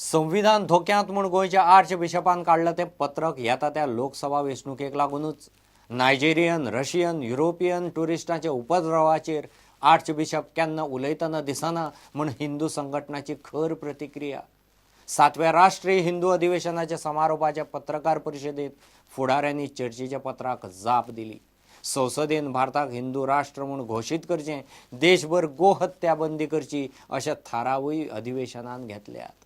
संविधान धोक्यांत म्हूण गोंयच्या आर्च बिशपान काडलां तें पत्रक येता त्या लोकसभा वेंचणुकेक लागुनूच. नायजेरियन, रशियन, युरोपियन ट्युरिस्टांच्या उपद्रवाचेर आर्च बिशप केन्ना उलयतना दिसना म्हूण हिंदू संघटनाची खर प्रतिक्रिया. सातव्या राष्ट्रीय हिंदू अधिवेशनाच्या समारोपाच्या पत्रकार परिशदेत फुडाऱ्यांनी चर्चीच्या पत्राक जाप दिली. संसदेन भारताक हिंदू राष्ट्र म्हूण घोशीत करचें, देशभर गोहत्या बंदी करची अशे थारावूय अधिवेशनान घेतल्यात.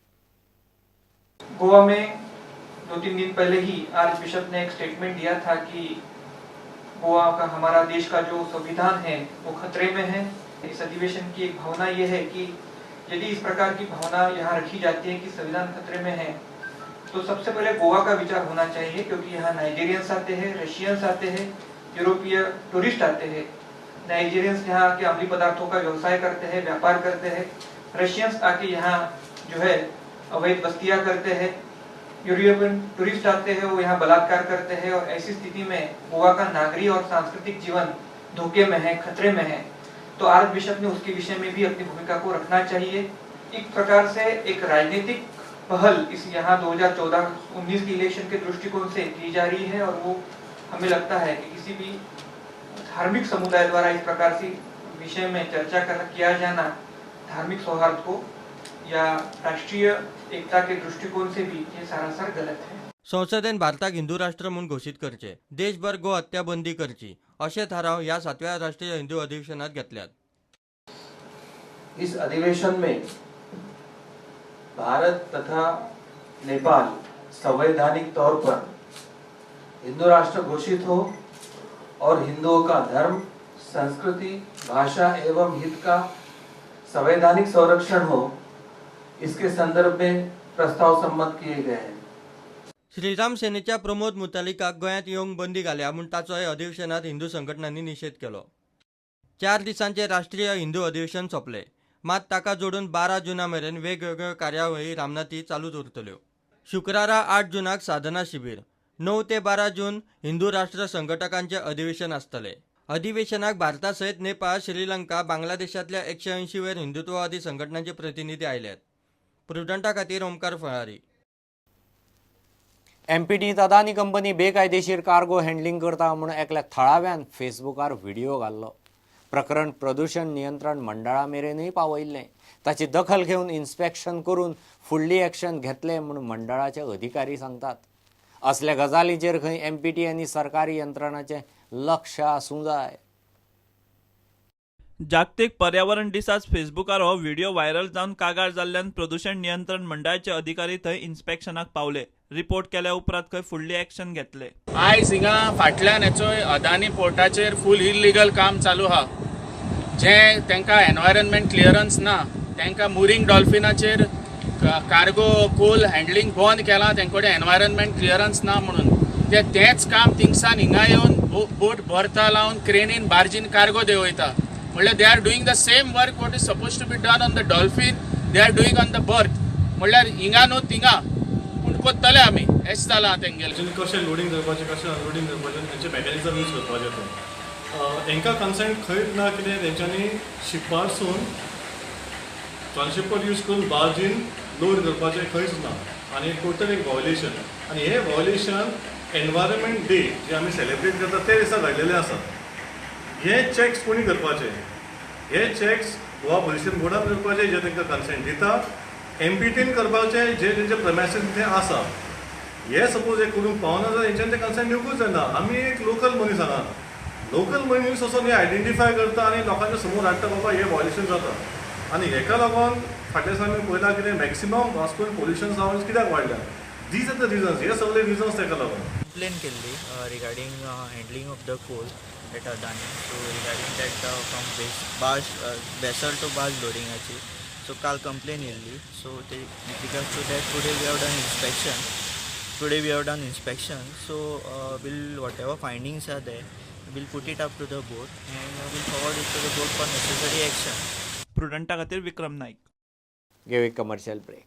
गोवा में 2-3 दिन पहले ही आर्च बिशप ने एक स्टेटमेंट दिया था कि गोवा का, हमारा देश का जो संविधान है, वो खतरे में है. इस अधिवेशन की एक भावना ये है कि यदि इस प्रकार की भावना यहाँ रखी जाती है कि संविधान खतरे में है, तो सबसे पहले गोवा का विचार होना चाहिए, क्योंकि यहाँ नाइजीरियंस आते हैं, रशियंस आते हैं, यूरोपीय टूरिस्ट आते हैं. नाइजीरियंस यहाँ आके अमली पदार्थों का व्यवसाय करते हैं, व्यापार करते हैं. रशियंस आके यहाँ जो है अवैध बस्तियां करते हैं. यूरोपियन टूरिस्ट आते हैं, वो यहाँ बलात्कार करते हैं और ऐसी स्थिति में गोवा का नागरिक और सांस्कृतिक जीवन धोखे में है, खतरे में है. तो आर्च बिशप ने उसके विषय में भी अपनी भूमिका को रखना चाहिए. एक प्रकार से एक राजनीतिक पहल इस यहाँ 2014-19 के इलेक्शन के दृष्टिकोण से की जा रही है और वो हमें लगता है कि किसी भी धार्मिक समुदाय द्वारा इस प्रकार से विषय में चर्चा किया जाना धार्मिक सौहार्द को या राष्ट्रीय एकता के दृष्टिकोण से भी ये सरासर गलत है. संसदेन भारताक हिंदू राष्ट्र म्हूण घोशीत करचे, देशभर गो हत्या बंदी करची अशे थाराव ह्या सातव्या राष्ट्रीय हिंदू अधिवेशनात घेतल्यात. इस अधिवेशन में भारत तथा नेपाल संवैधानिक तौर पर हिंदू राष्ट्र घोषित हो और हिंदुओं का धर्म, संस्कृति, भाषा एवं हित का संवैधानिक संरक्षण हो, इसके संदर्भ में प्रस्ताव सम्मत किए गए हैं. श्रीराम सेनेच्या प्रमोद मुतालिकाक गोंयांत येवंक बंदी घाल्या म्हूण ताचोय अधिवेशनात हिंदू संघटनांनी निशेध केलो. 4 दिसांचे राष्ट्रीय हिंदू अधिवेशन सोंपलें, मात ताका जोडून 12 जुना मेरेन वेगवेगळ्यो कार्यावळी रामनाथी चालूच उरतल्यो. शुक्रारा 8 जुनाक साधना शिबीर, 9 ते 12 जून हिंदू राष्ट्र संघटकांचे अधिवेशन आसतलें. अधिवेशनाक भारता सयत नेपाळ, श्रीलंका, बांगलादेशांतल्या 180 वयर हिंदुत्ववादी संघटनांचे प्रतिनिधी आयल्यात. प्रुडंटा खातीर ओमकार फळारी. एमपीटीत अदानी कंपनी बेकायदेशीर कार्गो हँडलिंग करता म्हूण एकल्या थळाव्यान फेसबुकार व्हिडिओ घाल्लो. प्रकरण प्रदूषण नियंत्रण मंडळा मेरेनूय पावयल्लें. ताची दखल घेवन इन्स्पेक्शन करून फुडली एक्शन घेतले म्हूण मंडळाचे अधिकारी सांगतात. असल्या गजालींचेर खंय एमपीटी आनी सरकारी यंत्रणाचें लक्ष आसूंक जाय. जागतीक पर्यावरण दिसाच फेसबुकार हो व्हिडिओ व्हायरल जावन कागाळ जाल्ल्यान प्रदूषण नियंत्रण मंडळाचे अधिकारी थंय इन्स्पेक्शनाक पावले. रिपोर्ट केल्या उपरांत खंय फुडली एक्शन घेतले. आयज हिंगा फाटल्यान हेचोय अदानी पोर्टाचेर फूल इलिगल काम चालू आहा, जें तांकां एनवायरमेंट क्लियरन्स ना. तांकां मुरींग डॉल्फिनाचेर कार्गो कोल हँडलिंग बंद केलां, तेंचे कडेन एनवायरमेंट क्लियरन्स ना म्हणून. ते तेंच काम थिंगसान हिंगा येवन बोट भरता लावन क्रेनीन, बार्जीन कार्गो देंवयता. म्हणल्यार they are doing the same work what is suppose to be done on the dolphin, they are doing on the berth. म्हणल्यार हिंगा न्हू थिंगा, पूण कोत्तले आमी, हेच जालां तेंगेलें. एक्चुअली कशें लोडींग करपाचें, कशें अनलोडींग करपाचें, तेंचे मॅकॅनिजम यूज करपाचें. तें हेंकां कन्सेंट खंयच ना. कितें तेंच्यांनी शिपारसून ट्रान्शिपर यूज करून बार्जीन लोड करपाचें खंयच ना आनी टोटल एक व्हायोलेशन. आनी हें व्हायोलेशन एनवायरमेंट डे जे आमी सेलिब्रेट करता ते दिसा घडलेलें आसा. हे चॅक्स कोणी करपाचे? हे चॅक्स गोवा पोल्युशन बोर्डान करपाचे, जे तांकां कन्सेंट दिता, एमपीटीन करपाचे, जे तेंचे प्रॅमायसीस थंय आसा. हे सपोज हे करूंक पावना जाल्यार हेंच्यान ते कन्सेंट दिवकूच जायना. आमी एक लोकल मनीस हांगा, लोकल मनीस वचोन हे आयडेंटिफाय करता आनी लोकांच्या समोर हाडटा, बाबा हे व्हायोलेशन जाता. आनी हेका लागून फाटल्या दिसा आमी पळयलां कितें मॅक्सिमम वास्कोन पोल्युशन जावन कित्याक वाडल्या. These are the reasons. हे सगळे रिजन्स तेका लागून. कंप्लेन केल्ली regarding handling of the coal at Adani. So regarding that from barge vessel to barge लोडिंगाची, सो काल कंप्लेन येयल्ली. सो ते with regards to that today we have done inspection. Today we have done inspection, so we'll, whatever findings are there, we'll put it up to the board and we'll forward it to the board for necessary action. प्रुडंटा खातीर विक्रम नाईक. घेवया commercial break.